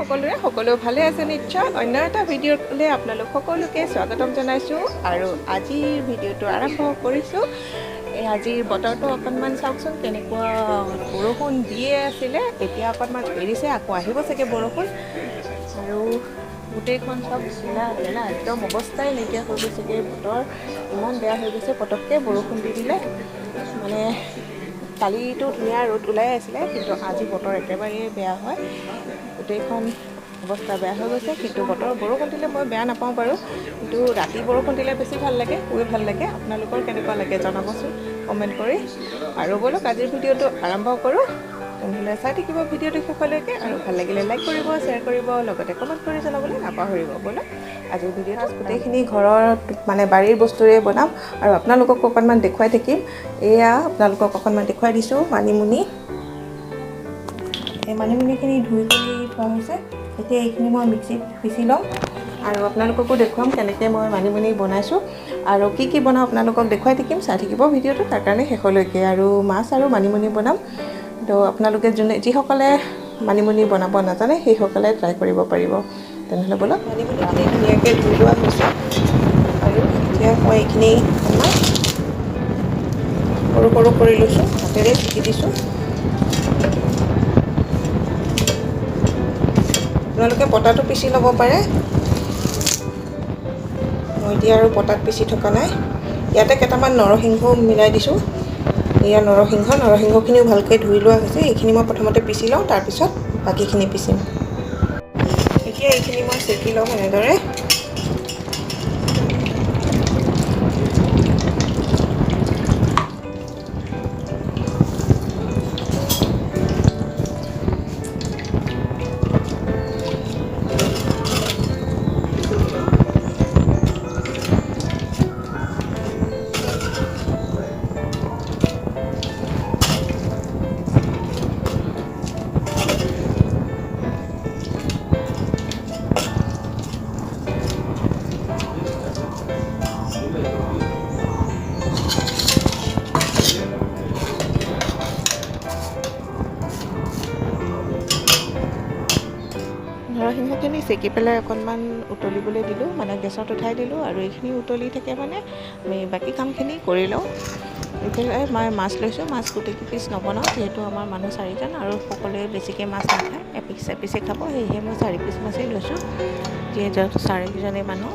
সকলোৰে সকলো ভালে আছে নিশ্চয়। অন্য এটা ভিডিঅ'লৈ আপোনালোক সকলোকে স্বাগতম জনাইছোঁ আৰু আজিৰ ভিডিঅ'টো আৰম্ভ কৰিছোঁ। এই আজিৰ বতৰটো অকণমান চাওকচোন কেনেকুৱা, বৰষুণ দিয়ে আছিলে, এতিয়া অকণমান এৰিছে, আকৌ আহিব চাগে বৰষুণ। আৰু গোটেইখন চব জিলা জেলা একদম অৱস্থাই নাইকিয়া হৈ গৈছেগৈ, বতৰ ইমান বেয়া হৈ গৈছে, পটককৈ বৰষুণ দি দিলে। মানে কালিতো ধুনীয়া ৰ'দ ওলাই আছিলে, কিন্তু আজি বতৰ একেবাৰেই বেয়া হয়, গোটেইখন অৱস্থা বেয়া হৈ গৈছে। কিন্তু বতৰ বৰষুণ দিলে মই বেয়া নাপাওঁ বাৰু, কিন্তু ৰাতি বৰষুণ দিলে বেছি ভাল লাগে, শুই ভাল লাগে। আপোনালোকৰ কেনেকুৱা লাগে জনাবচোন কমেণ্ট কৰি। আৰু ব'লক আজিৰ ভিডিঅ'টো আৰম্ভ কৰোঁ। তেনেহ'লে চাই থাকিব ভিডিঅ'টো শেষলৈকে, আৰু ভাল লাগিলে লাইক কৰিব, শ্বেয়াৰ কৰিব, লগতে কমেণ্ট কৰি জনাবলৈ নাপাহৰিব। ব'লক আজিৰ ভিডিঅ'টো গোটেইখিনি ঘৰৰ মানে বাৰীৰ বস্তুৰে বনাম আৰু আপোনালোকক অকণমান দেখুৱাই থাকিম। এয়া আপোনালোকক অকণমান দেখুৱাই দিছোঁ মানিমুনি। এই মানিমুনিখিনি ধুই কৰি থোৱা হৈছে, এতিয়া এইখিনি মই মিক্সিত পিচি ল'ম আৰু আপোনালোককো দেখুৱাম কেনেকৈ মই মানিমুনি বনাইছোঁ আৰু কি কি বনাওঁ আপোনালোকক দেখুৱাই থাকিম। চাই থাকিব ভিডিঅ'টো তাৰ কাৰণে শেষলৈকে। আৰু মাছ আৰু মানিমুনি বনাম, তো আপোনালোকে যোনে যিসকলে মানিমুনি বনাব নাজানে সেইসকলে ট্ৰাই কৰিব পাৰিব। তেনেহ'লে ব'লক, মানিমুনিখিনি ধুনীয়াকৈ ধুই লোৱা হৈছে আৰু এতিয়া মই এইখিনি অকণমান সৰু সৰু কৰি লৈছোঁ, হাতেৰে চেকি দিছোঁ। আপোনালোকে পটাটো পিচি ল'ব পাৰে, মই এতিয়া আৰু পটাত পিচি থকা নাই। ইয়াতে কেইটামান নৰসিংহ মিলাই দিছোঁ। এয়া নৰসিংহ, নৰসিংহখিনিও ভালকৈ ধুই লোৱা হৈছে। এইখিনি মই প্ৰথমতে পিচি লওঁ, তাৰপিছত বাকীখিনি পিচিম। এতিয়া এইখিনি মই চেকি ল'ম এনেদৰে। নৰসিংহখিনি চেকি পেলাই অকণমান উতলিবলৈ দিলোঁ, মানে গেছত উঠাই দিলোঁ। আৰু এইখিনি উতলি থাকে মানে আমি বাকী কামখিনি কৰি লওঁ। এইফালে মই মাছ লৈছোঁ, মাছ গোটেই পিচ নবনাওঁ, যিহেতু আমাৰ মানুহ চাৰিজন আৰু সকলোৱে বেছিকৈ মাছ নাখায়, এপিচ এপিচে খাব, সেয়েহে মই 4 পিচ মাছেই লৈছোঁ, যিহেতু চাৰিজনেই মানুহ।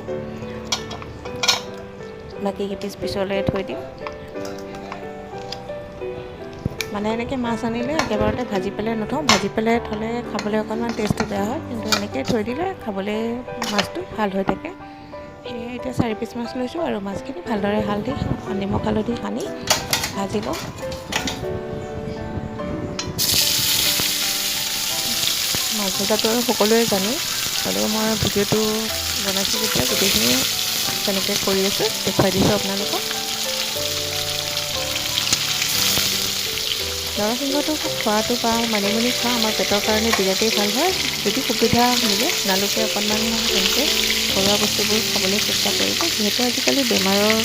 বাকী কেইপিচ পিছলৈ থৈ দিম। মানে এনেকৈ মাছ আনিলে একেবাৰতে ভাজি পেলাই নথওঁ, ভাজি পেলাই থ'লে খাবলৈ অকণমান টেষ্টটো বেয়া হয়, কিন্তু এনেকৈ থৈ দিলে খাবলৈ মাছটো ভাল হৈ থাকে। সেয়ে এতিয়া 4 পিচ মাছ লৈছোঁ আৰু মাছখিনি ভালদৰে হালধি নিমখ হালধি সানি ভাজি লওঁ। মাছ ভজাটো আৰু সকলোৱে জানে, হ'লেও মই ভিডিঅ'টো বনাইছোঁ যেতিয়া গোটেইখিনি কেনেকৈ কৰি আছোঁ দেখুৱাই দিছোঁ আপোনালোকক। নৰসিংহটো খোৱাটো বা মানিমুনি খোৱা আমাৰ পেটৰ কাৰণে বিৰাটেই ভাল হয়। যদি সুবিধা মিলে আপোনালোকে অকণমান তেনেকৈ ঘৰুৱা বস্তুবোৰ খাবলৈ চেষ্টা কৰিব, যিহেতু আজিকালি বেমাৰৰ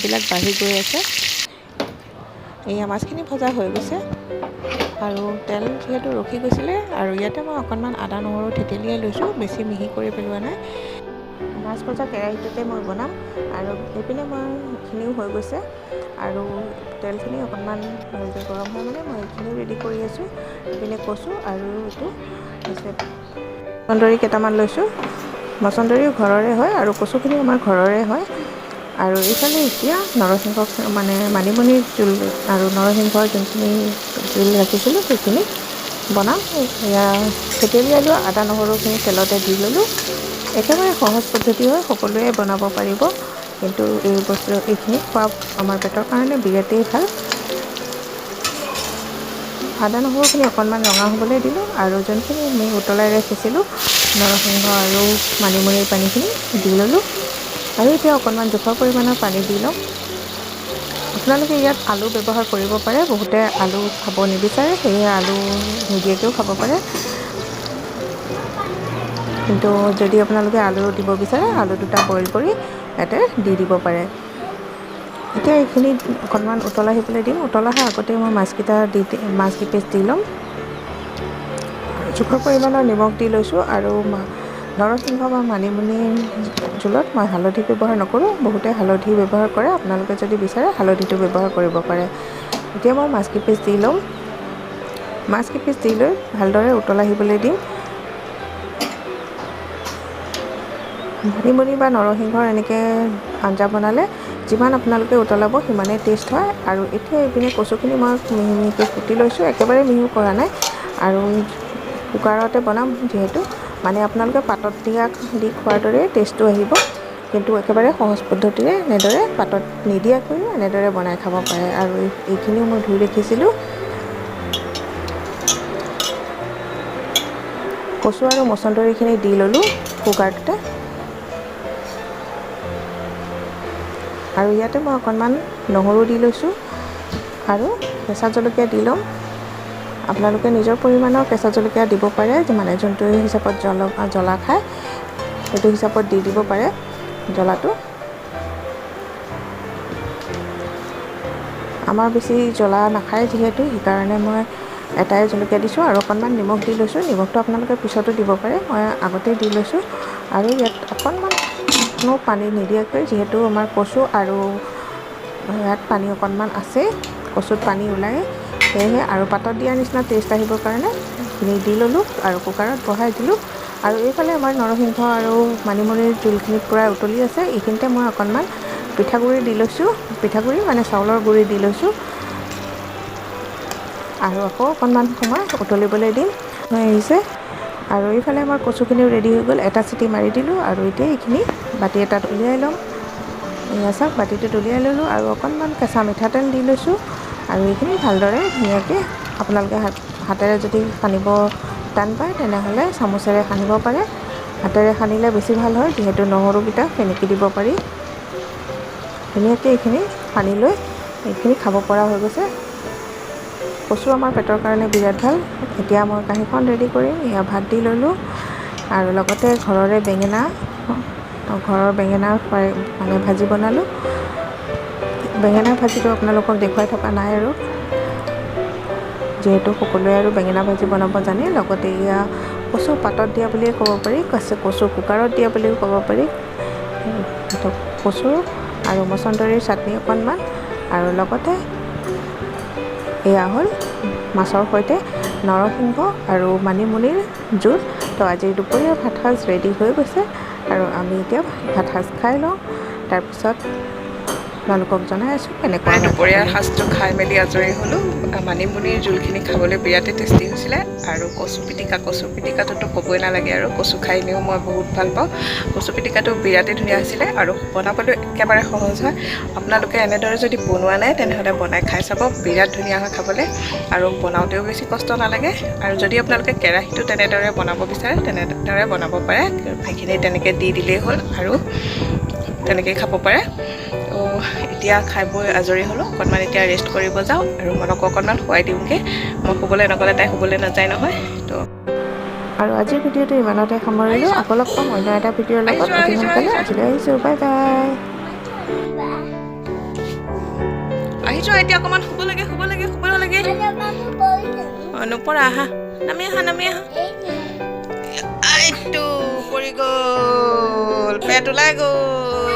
বিলাক বাঢ়ি গৈ আছে। এয়া মাছখিনি ভজা হৈ গৈছে আৰু তেল যিহেতু ৰখি গৈছিলে, আৰু ইয়াতে মই অকণমান আদা নহৰু থেতেলিয়াই লৈছোঁ, বেছি মিহি কৰি পেলোৱা নাই। মাছ ভজা কেৰাহীটোতে মই বনাম। আৰু এইপিনে মই এইখিনিও হৈ গৈছে আৰু তেলখিনি অকণমান ভালকৈ গৰম হয় মানে মই এইখিনিও ৰেডি কৰি আছোঁ। এইপিনে কচু আৰু এইটো হৈছে মচন্দৰী কেইটামান লৈছোঁ, মচন্দৰীও ঘৰৰে হয় আৰু কচুখিনিও আমাৰ ঘৰৰে হয়। আৰু এইফালে এতিয়া নৰসিংহ মানে মানিমুনিৰ জোল আৰু নৰসিংহৰ যোনখিনি জোল ৰাখিছিলোঁ সেইখিনি বনাম। এয়া থেতেলিয়াই লোৱা আদা নহৰুখিনি তেলতে দি ল'লোঁ। একেবাৰে সহজ পদ্ধতি হয়, সকলোৱে বনাব পাৰিব, কিন্তু এই বস্তু এইখিনি খোৱা আমাৰ পেটৰ কাৰণে বিৰাটেই ভাল। আদা নহৰুখিনি অকণমান ৰঙা হ'বলৈ দিলোঁ আৰু যোনখিনি আমি উতলাই ৰাখিছিলোঁ নৰসিংহ আৰু মানিমুনিৰ পানীখিনি দি ল'লোঁ। আৰু এতিয়া অকণমান জোখৰ পৰিমাণৰ পানী দি লওঁ। আপোনালোকে ইয়াত আলু ব্যৱহাৰ কৰিব পাৰে, বহুতে আলু খাব নিবিচাৰে, সেয়েহে আলু নিদিয়াকৈও খাব পাৰে। কিন্তু যদি আপোনালোকে আলু দিব বিচাৰে, আলু দুটা বইল কৰি ইয়াতে দি দিব পাৰে। এতিয়া এইখিনি অকণমান উতলাই আহিবলৈ দিম। উতলাই অহাৰ আগতে মই মাছকেইটা দি মাছ কেইপিচ দি ল'ম। জোখৰ পৰিমাণৰ নিমখ দি লৈছোঁ। আৰু নৰসিংহ বা মানিমুনি জোলত মই হালধি ব্যৱহাৰ নকৰোঁ, বহুতে হালধি ব্যৱহাৰ কৰে, আপোনালোকে যদি বিচাৰে হালধিটো ব্যৱহাৰ কৰিব পাৰে। এতিয়া মই মাছ কেইপিচ দি ল'ম। মাছ কেইপিচ দি লৈ ভালদৰে উতল আহিবলৈ দিম। মানিমুনি বা নৰসিংহৰ এনেকৈ আঞ্জা বনালে যিমান আপোনালোকে উতলাব সিমানেই টেষ্ট হয়। আৰু এতিয়া এইপিনে কচুখিনি মই মিহি মিহিকৈ কুটি লৈছোঁ, একেবাৰে মিহিও কৰা নাই আৰু কুকাৰতে বনাম যিহেতু, মানে আপোনালোকে পাতত দিয়া দি খোৱাৰ দৰে টেষ্টটো আহিব, কিন্তু একেবাৰে সহজ পদ্ধতিৰে এনেদৰে পাতত নিদিয়াকৈও এনেদৰে বনাই খাব পাৰে। আৰু এইখিনিও মই ধুই ৰাখিছিলোঁ। কচু আৰু মচন্দৰীখিনি দি ল'লোঁ কুকাৰটোতে। আৰু ইয়াতে মই অকণমান নহৰু দি লৈছোঁ আৰু কেঁচা জলকীয়া দি ল'ম। আপোনালোকে নিজৰ পৰিমাণৰ কেঁচা জলকীয়া দিব পাৰে, মানে যোনটো হিচাপত জ্বলা খায় সেইটো হিচাপত দি দিব পাৰে জ্বলাটো। আমাৰ বেছি জ্বলা নাখায় যিহেতু, সেইকাৰণে মই এটাই জলকীয়া দিছোঁ আৰু অকণমান নিমখ দি লৈছোঁ। নিমখটো আপোনালোকে পিছতো দিব পাৰে, মই আগতেই দি লৈছোঁ। আৰু ইয়াত অকণমানো পানী নিদিয়াকৈ, যিহেতু আমাৰ কচু আৰু ইয়াত পানী অকণমান আছে, কচুত পানী ওলায়, সেয়েহে আৰু পাতত দিয়াৰ নিচিনা টেষ্ট আহিবৰ কাৰণে এইখিনি দি ল'লোঁ আৰু কুকাৰত বহাই দিলোঁ। আৰু এইফালে আমাৰ নৰসিংহ আৰু মানিমুনিৰ জোলখিনি পূৰা উতলি আছে। এইখিনিতে মই অকণমান পিঠাগুড়ি দি লৈছোঁ, পিঠাগুড়ি মানে চাউলৰ গুড়ি দি লৈছোঁ। আৰু আকৌ অকণমান সময় উতলিবলৈ দিম, হৈ আহিছে। আৰু এইফালে আমাৰ কচুখিনিও ৰেডি হৈ গ'ল, এটা চিটি মাৰি দিলোঁ। আৰু এতিয়া এইখিনি বাতি এটাত উলিয়াই ল'ম। এয়া চাওক, বাতিটোত উলিয়াই ল'লোঁ আৰু অকণমান কেঁচা মিঠাতেল দি লৈছোঁ। আৰু এইখিনি ভালদৰে ধুনীয়াকৈ আপোনালোকে হাতেৰে যদি সানিব টান পায় তেনেহ'লে চামুচেৰে সানিব পাৰে। হাতেৰে সানিলে বেছি ভাল হয়, যিহেতু নহৰুকেইটা ফেনেকি দিব পাৰি। ধুনীয়াকৈ এইখিনি সানি লৈ এইখিনি খাব পৰা হৈ গৈছে। কচু আমাৰ পেটৰ কাৰণে বিৰাট ভাল। এতিয়া মই কাঁহীখন ৰেডি কৰিম। এয়া ভাত দি ল'লোঁ আৰু লগতে ঘৰৰে বেঙেনা, ঘৰৰ বেঙেনা ফ্ৰাই মানে ভাজি বনালোঁ। বেঙেনা ভাজিটো আপোনালোকক দেখুৱাই থকা নাই আৰু, যিহেতু সকলোৱে আৰু বেঙেনা ভাজি বনাব জানে। লগতে এয়া কচু পাতত দিয়া বুলিয়ে ক'ব পাৰি, কচু কুকাৰত দিয়া বুলিও ক'ব পাৰি। কচু আৰু মচন্দৰীৰ চাটনি অকণমান আৰু লগতে এয়া হ'ল মাছৰ সৈতে নৰসিংহ আৰু মানিমুনিৰ জোল। তো আজিৰ দুপৰীয়া ভাতসাঁজ ৰেডি হৈ গৈছে আৰু আমি এতিয়া ভাতসাঁজ খাই লওঁ, তাৰপিছত আপোনালোকক জনাই আছোঁ কেনেকুৱা। দুপৰীয়াৰ সাঁজটো খাই মেলি আজৰি হ'লোঁ। মানিমুনিৰ জোলখিনি খাবলৈ বিৰাটেই টেষ্টি হৈছিলে আৰু কচু পিটিকা, কচু পিটিকাটোতো ক'বই নালাগে আৰু, কচু খাই এনেও মই বহুত ভাল পাওঁ। কচু পিটিকাটো বিৰাটেই ধুনীয়া হৈছিলে আৰু বনাবলৈ একেবাৰে সহজ হয়। আপোনালোকে এনেদৰে যদি বনোৱা নাই তেনেহ'লে বনাই খাই চাব, বিৰাট ধুনীয়া হয় খাবলৈ আৰু বনাওঁতেও বেছি কষ্ট নালাগে। আৰু যদি আপোনালোকে কেৰাহীটো তেনেদৰে বনাব বিচাৰে তেনেদৰে বনাব পাৰে, সেইখিনি তেনেকৈ দি দিলেই হ'ল আৰু তেনেকৈয়ে খাব পাৰে। তো এতিয়া খাই বৈ আজৰি হ'লোঁ, অকণমান এতিয়া ৰেষ্ট কৰিব যাওঁ আৰু মনকো অকণমান শুৱাই দিওঁগৈ। মই শুবলৈ নগ'লে তাই শুবলৈ নাযায় নহয়। তো আৰু আজিৰ ভিডিঅ'টো ইমানতে সামৰিলোঁ। আকৌ লগ পাম অন্য এটা ভিডিঅ'ৰ লগত। অতি সোনকালে আজিলৈ আহিছোঁ, বাই বাই। আহিছোঁ, এতিয়া অকণমান শুব লাগে, শুব লাগে, শুব লাগে। অঁ, নপৰা, আহা, নামি আহা, নামি আহা। এইটো পৰি গ'ল, পেট ওলাই গ'ল।